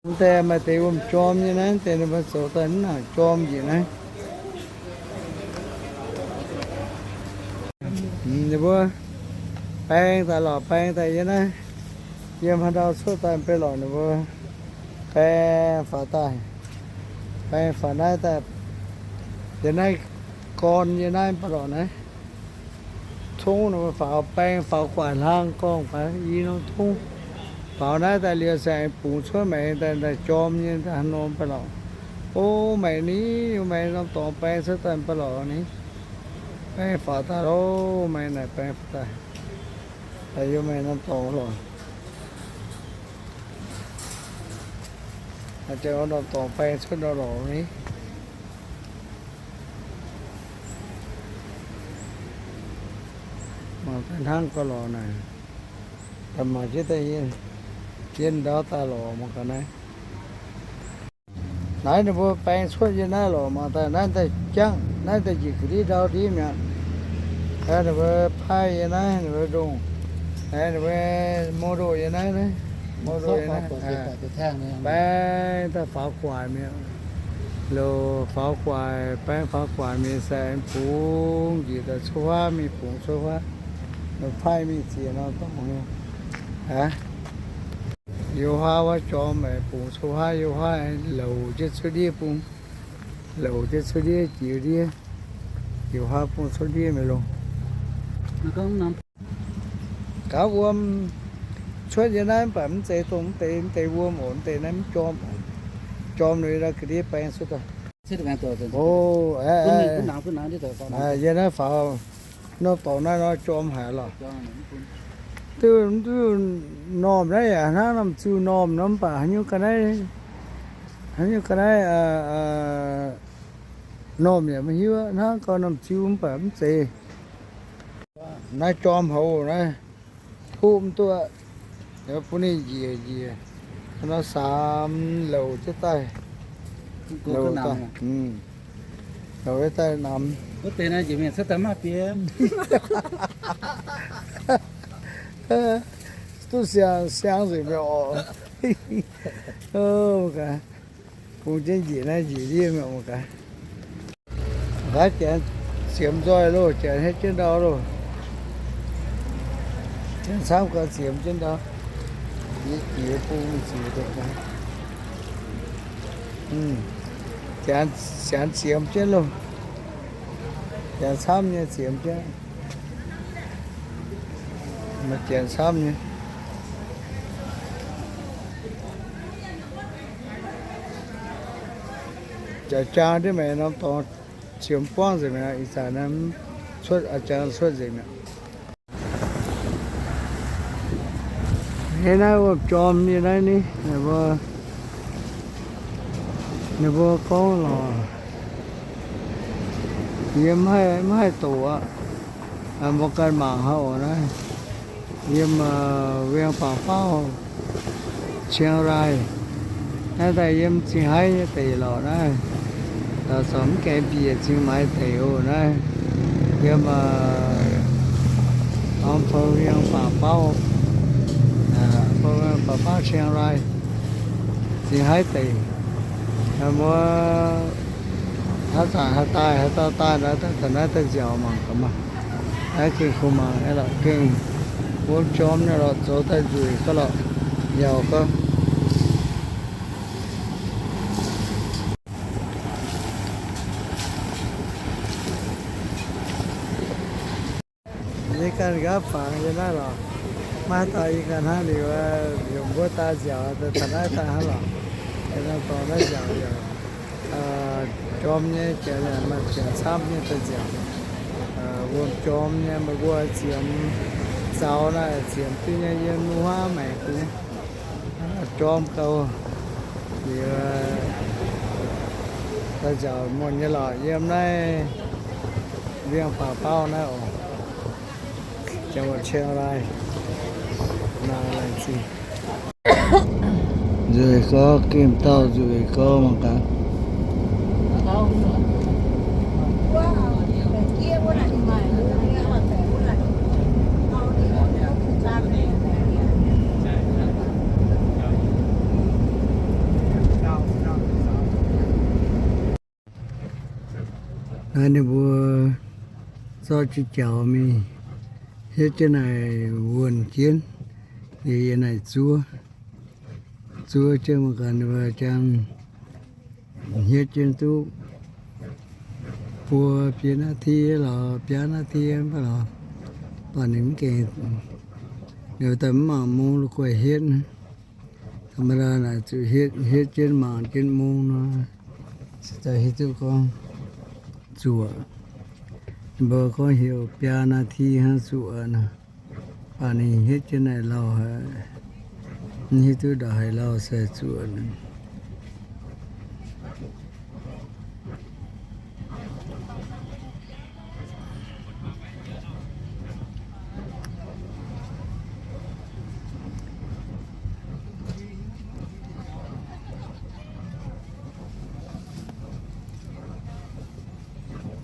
Mv deix maaih deix wuom jorm nyei naaiv, deix ninh mbuo zoux daaih mv nangc jorm njiec naaiv. Ninh mbuo baeng daaih lorqc, baeng daaih yiem naaiv. Yiem haaix ndau cuotv daaih mv bei lorqc, ninh mbuo baeng faaux daaih, baeng faaux naaiv daaih, yiem naaiv gorn yiem naaiv mv bei lorqc naaiv. Tongv ninh mbuo faaux, baeng faaux gu'nguaaic hlang gorngv faaux i norm tongv. Faaux naaiv daaih liuz se aengx bungx cuotv maengx daaih, daaih jorm nyei daaih haaix norm mv bei lorqc. O, maengx ni, maengx norm dorngx baeng cuotv daaih mv bei lorqc ni. Baeng faaux daaih loh, maengx naaic baeng faaux daaih. Daaih yiem maengx norm dorngx lorqc. Haaix jangx norm dorngx baeng cuotv ndau lorqc ni. Mangc daaih hnangv gauh lorqc naaic. Daaih mangc jienv daaih yiem, yiem ndau daaih lorqc mangc gaax naaiv. Naaiv ninh mbuo baeng cuotv yiem naaiv lorqc, mangc daaih naaiv daaih jangv, naaiv daaih njiec ga'ndiev ndau ndiev mi'aqv. Ninh mbuo paaiv yiem naaiv, ninh mbuo ndongh, ninh mbuo mou ndoh yiem naaiv, mou ndoh yiem naaiv. Baeng daaih faaux gu'nguaaic mi'aqv. Loc faaux gu'nguaaic, baeng faaux gu'nguaaic mingh se aengx bungx njiec daaih cuotv huaav, mingh bungx cuotv huaav. Paaiv mingh ziex norm dorngx. Aa, yiem huaav wuov jorm aengx bungx cuotv huaav, yiem huaav aengx louc jienv cuotv ndiev bung, louc jienv cuotv ndiev jiex ndiev, yiem huaav bung cuotv ndiev mingh longx. Gaax wuom cuotv yiem naaiv mv baac mv zeiz dongh mv deix, mv deix wuom oc, mv deix naaiv mv jorm oc. Jorm liuz nor ga'ndiev baeng cuotv daaih. O, yiem naaiv faaux, nor dorngx naaiv nor jorm haic lorqc. Duqv, duqv normh naaiv yaac hnangv norm ziuh normh nor mv baac haaix nyungc ga'naaiv, haaix nyungc ga'naaiv normh yaac maiv hiuv, hnangv gauh norm ziuh mv baac mv zeiz. Naaiv jorm haic naaiv, huv mv duqv, bun ninh njiec njiec, nor samx louc jienv daaih, louc daaih, louc jienv daaih namx. Duqv siang, siang nzengc mi'aqv oc. Bung jienv njiec naaiv njiec ndiev mi'aqv mangc gaax. Nqaaix janx ziemx nzoih loh, janx hietv jienv ndau loh. Janx camv gau ziemx jienv ndau. Yie jiex bung ziex deix. Janx, janx ziemx jienv loh. Janx camv nyei ziemx jienv. Maaih janx camv nyei. Jaax jaang ndiev maengx norm dorngx ziemx buangv nzengc mi'aqv, ih zanc cuotv, jangx cuotv nzengc mi'aqv. Hnangv naaiv wuom jorm nyei naaiv ni, ninh mbuo, ninh mbuo gorngv lorqc, yie mv haih, mv haih doqc aqv. Mbuo ganh mangc hnangv oc naaiv. Yiem Wiang Baac Baauv, Chiang Rai. Naaiv daaih yiem Zingh Haaix nyei deic lorqc naaiv. Daux zorc mv gaengh bieqc Zingh Maix deic oc naaiv. Yiem อำเภอ Wiang Baac Baauv, อำเภอ Wiang Baac Baauv, Chiang Rai, Zingh Haaix deic. Mbuo haaix zanc haih daaih, haaix dauh daaih naaiv, daaih taux naaiv daaih nziaauc mangc gaax maah. Naaiv gengh kuh mangc nyei lorqc, gengh wuom jorm nyei lorqc, zoux daaih nzueic gauh lorqc, yauc gauh. Yie ganh nqaapv fangx yiem naaiv lorqc. Maiv daaih yie ganh hnangv liuz, yiem mbuo daaih nziaauc, taux naaiv daaih hnangv lorqc. Yiem naaiv dorngx naaiv nziaauc yaac jorm nyei, janx yaac maaih janx camv nyei daaih nziaauc. Wuom jorm nyei, meih mbuo ziemx zaux naaiv, ziemx duqv nyei, yiem nu huaav maengx duqv nyei. Jorm gauh. Liuz daaih nziaauc muonc nyei lorqc, yiem naaiv Wiang Baac Baauv naaiv oc. Janx-muoc Chiang Rai, naaic laengz zingh. Nzueic gauh, gemh dauh nzueic gauh mangc gaax. Ninh mbuo zorqv jienv jaux mingh, hietv jienv naaic wuonh jienv, liuz yiem naaic zuov. Zuov jienv mangc gaax ninh mbuo jangx hietv jienv duqv buo biei นาที lorz biaa นาที mv baac lorz, baac ninh mv gaengh, ninh daaih mv mangc mungv lo guaih hietv. ธรรมดา naaic zuqc hietv, hietv jienv mangc jienv mungv nor, se daaih hiuv duqv gorngv zuoqc. Ninh mbuo gorngv heuc biaa นาที hnangv zuoqc nor. Baac ninh hietv jienv naaic lauh haic, mv hiuv duqv ndongc haaix lauh se zuoqc.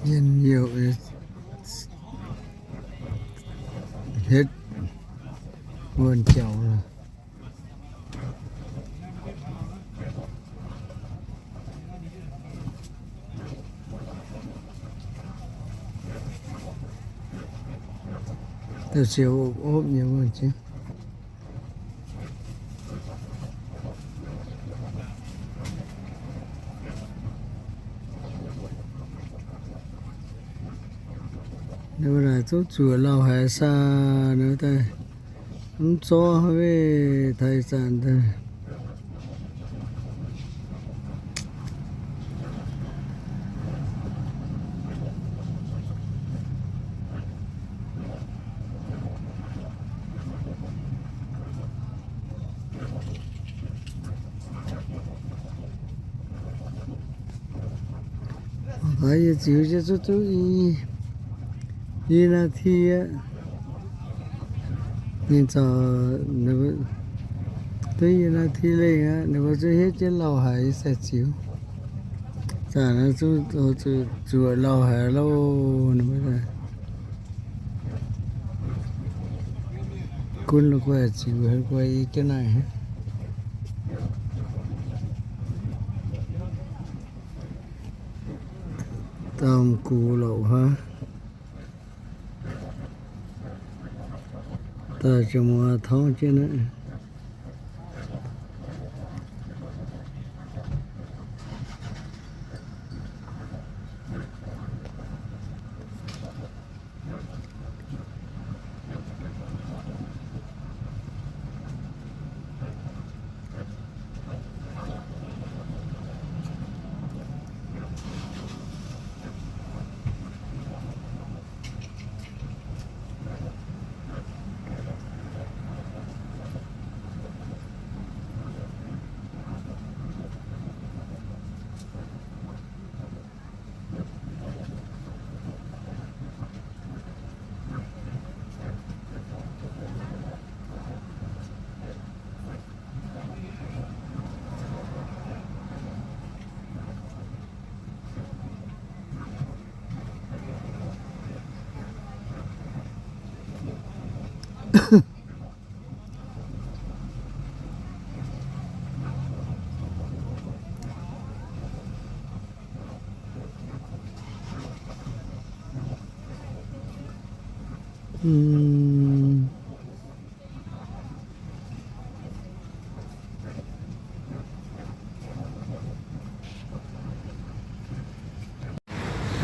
Njien-youh hietv wuonh jaux. Da'siouc opv-opv nyei wuonh jiex. Ninh mbuo naaic zungv zuoqc lauh haic saah, ninh mbuo daaih mv zorqv haic, taaih zanc daaih. Mangc gaax, yie ziux jienv zungv duqv i, i นาที aqv. Ninh zaux duqv i นาที lengh aqv, ninh mbuo zungv hietv jienv lauh haic, yie sai ziux. Zanc naaiv zungv zuoqc lauh haic loh, ninh mbuo gunv lo guaih ziux haic, guaih i jienv naaic. Daaih gux louc hnangv. Daaih ziouc muangx torngv jienv naaiv.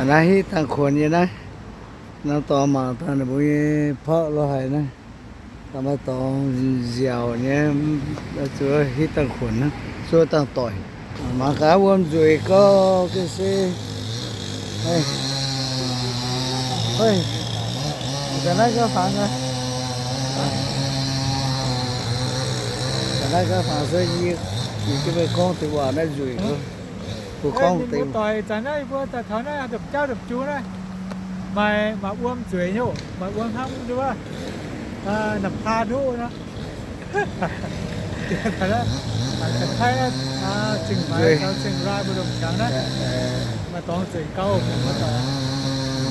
A'naaiv hitv dangh kuonx nyei naaiv, norm dorngx mangc dangh ninh mbuo nyei porqv lo haic naaiv. Dangh maaih dorngx nziaauc nyei, zuov hitv dangh kuonx naaiv, zuov dangh doic. Mangc gaax wuom nzueic gauh ga'sie. Hei, hei, ga'naaiv gauh fangx, ga'naaiv gauh fangx se yie, yie jienv meih gorngv deix waac naaiv nzueic gauh. Mbuo gorngv deix, mbuo doic zanc naaiv, mbuo daaih taux naaiv jauv ndopv-jung naaiv, maaih, maaih wuom nzueic nyei, maaih wuom hnangv nduov, namx hlaa nduov nor. Zingh maaiz caux zingh laaih mbuo ndongc qangx naaiv, maaih dorngx nzueic gauh.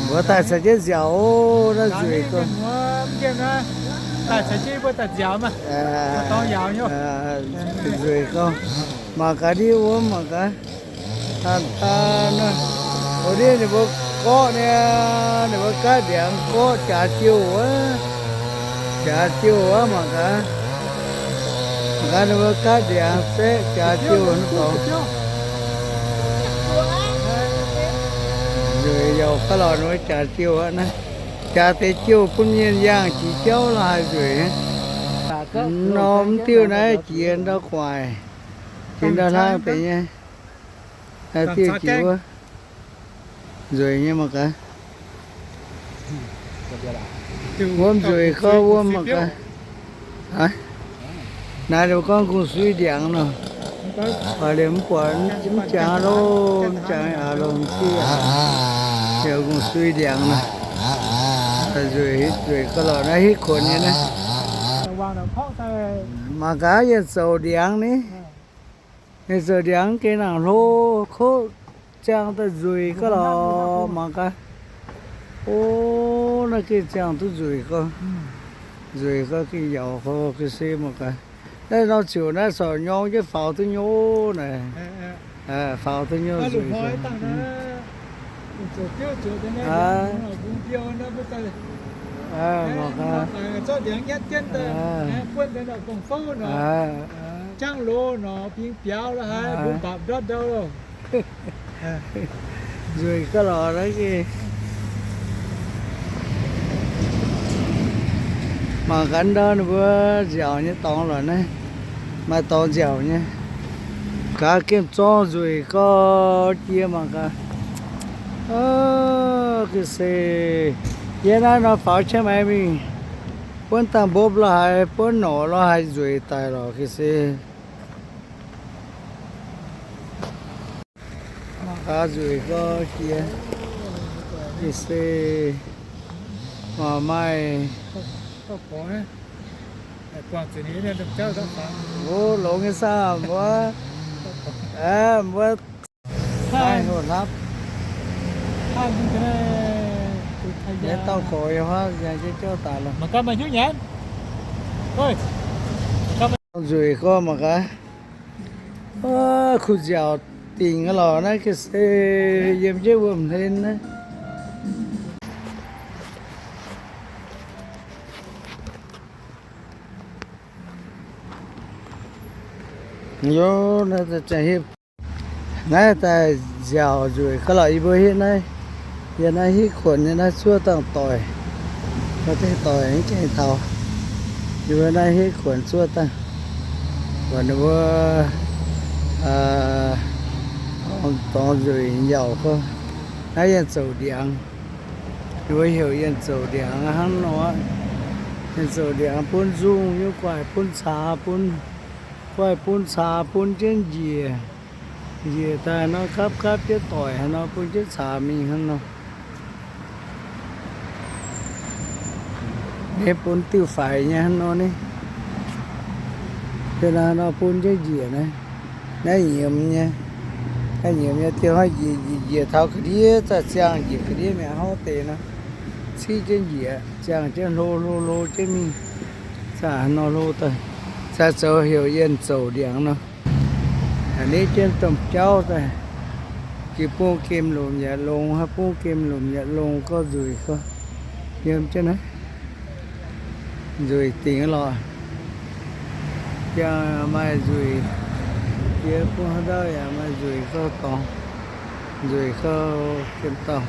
Mbuo daaih caux jienv nziaauc naaiv nzueic gauh. Daaih caux jienv mbuo daaih nziaauc maah. Dorngx yaauc nyei, nzueic gauh. Mangc gaax ndiev wuom, mangc gaax. Taan taan naaiv, o, ndiev ninh mbuo Gorqv niaa, ninh mbuo gaatv ndiangx gorqv jaax jouh wuov, jaax jouh wuov mangc gaax. Mangc gaax ninh mbuo gaatv ndiangx saeqv jaax jouh wuov dorngx. Nzueic yaac gaav lorqc, ninh mbuo jaax jouh wuov naaiv. Jaax deix jouh bun mienh yangh jiex jauv la'haaix nzueic. Norm diuh naaiv jiex ndau gu'nguaaic, jiex ndau hlang deix nyei. Diuh jiex wuov. Nzueic nyei mangc gaax. Wuom nzueic gorx, wuom mangc gaax. Naaiv ninh mbuo gorngv kungx sui ndiangx nor. Baac liemh mv buatc, mv jangx lo, mv jangx aqc lo, mv hiuv aqc. Heuc kungx sui ndiangx nor. Nzueic, nzueic gorx lorqc, naaiv hitv kuonx nyei naaiv. Mangc gaax, yienh zouc ndiangx ni. Yienh zouc ndiangx gengh nangc hlo, koqv ziangh daaih nzueic gorx lorqc, mangc gaax. O, naaiv gengh ziangh duqv nzueic gorx. Nzueic gorx gengh yaac gorx ga'sie mangc gaax. Naaiv norm ziouc naaiv corc nyorng jienv faaux duqv nyei naaic. Faaux duqv nyei nzueic gorx. Nzueic gorx lorqc naaiv gengh. Mangc gaax ndau ninh mbuo nziaauc nyei dorngx lorqc naaiv. Maaih dorngx nziaauc nyei. Gaax gemh zorng nzueic gorx jiex mangc gaax. Ga'sie, yie naaiv nor faaux qiex maaiz mingh buonv dangh mbopv lo haaix, buonv norqc lo haaix nzueic daic lorqc ga'sie. Mangc gaax nzueic gorx jiex. Ga'sie, maaih, maaih. O, longx nyei saah mbuo. Mbuo haih hoc hlapv. Nyei dauh gorx yiem haav yangh jienv jauv daaih lorqc. Nzueic gorx mangc gaax. Kuh nziaauc dingc lorqc naaiv ga'sie, yiem jienv wuom-hlen naaiv. Yo, naaiv daaih ziangh hitv, naaiv daaih nziaauc nzueic gorx lorqc. Yie mbuo hitv naaiv, yie naaiv hitv kuonx nyei naaiv zuov dangh doic, mv deix doic mv gaengh taux. Yie mbuo naaiv hitv kuonx zuov dangh, buatc ninh mbuo dorngx nzueic yaac gorx. Naaiv yienh zouc ndiangx, ninh mbuo heuc yienh zouc ndiangx hnangv nor. Yienh zouc ndiangx bun nzungh nyei guaih, bun caax, bun guaih, bun caax, bun jienv njiec, njiec daaih nor gapv gapv jienv doic haaix nor, bun jienv caax mingh hnangv nor. Ninh bun diuh faix nyei hnangv nor ni. Da'naaiv nor bun jienv njiec naaiv. Naaiv nyiemz nyei. Naaiv nyiemz nyei diuh hnangv njiec, njiec, njiec taux ga'ndiev, zaah ziangh njiec ga'ndiev mi'aqv, hnangv deix nor. Ciqv jienv njiec, ziangh jienv hlo, hlo, hlo jienv mingh. Zaah nor hlo daaih, zaah zoux heuc yienh zouc ndiangx nor. A'hneiv jienv domh jauv daaih. Jiex bung gemh lomc yaac longx, haaix bung gemh lomc yaac longx, gorx nzueic gorx. Yiem jienv naaiv nzueic dingc lorqc. Yaac maaih nzueic, jiex bung haaix ndau yaac maaih nzueic gorx dorngx, nzueic gorx gemh dauh.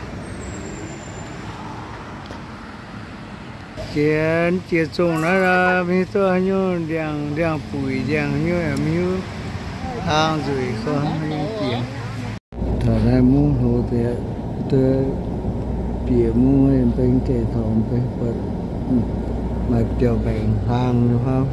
Jiex, jiex zungh naaiv, maiv hiuv duqv haaix nyungc ndiangx, ndiangx-buic ndiangx haaix nyungc yaac maiv hiuv. Hlang nzueic gorx haaix nyungc jiex. Taux naaiv mungv hlo deix, duqv bieqc mungv mbenc gaengh taux mbenc buatc maaih biauv-mbaengx hlang nyei hnangv.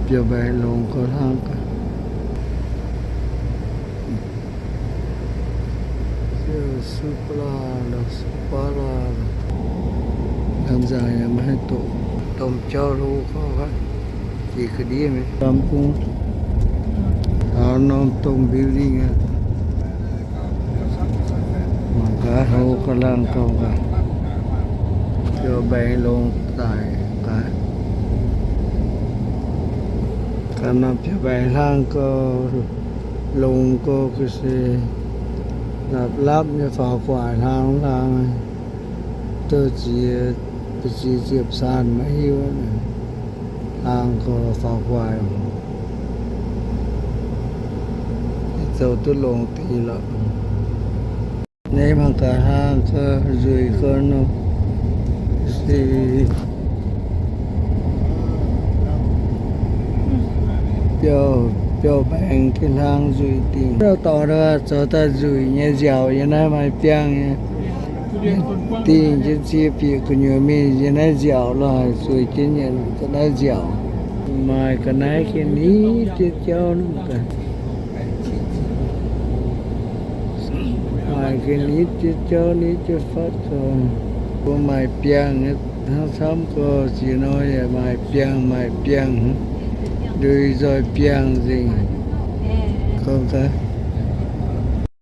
Biauv-mbaengx longx gorx hlang gaax. Su baa laa, su baa laa. Lamh nzaangc yaac maiv haih doqc. Domh jauv hlo gorx aqv. Jiex ga'ndiev mingh lamh bung. Taux norm domh building aqv. Mangc gaax hlo ga'laangh gauh gaax. Biauv-mbaengx longx daic gaax. Ganh norm biauv-mbaengx hlang gau, longx gau ga'sie, lapc-lapc nyei faaux guaaix hlang hlang, duqv ziex, ziex ziepc caan maiv hiuv, hlang gau faaux guaaix, zoux duqv longx deix lorqc. Naaiv mangc gaax hlang gau, nzueic gau nor. Se biauv-mbaengx gengh hlang nzueic dingc. Dauh dorngx zoux daaih nzueic nyei nziaauc yiem naaiv maaih biangh nyei. Dingh jienv cie bieqc gu'nyuoz mingh yiem naaiv nziaauc lorh, zueiz jienv nyei ga'naaiv nziaauc. Maaih ga'naaiv gengh nitv jienv jauv nor gaax. Maaih gengh nitv jienv jauv, nitv jienv fatv gau. Mbuo maaih biangh nyei hnangv camv gau, ziex nor yaac maaih biangh, maaih biangh, ndui nzoih biangh nzengc. Gorngv gaax,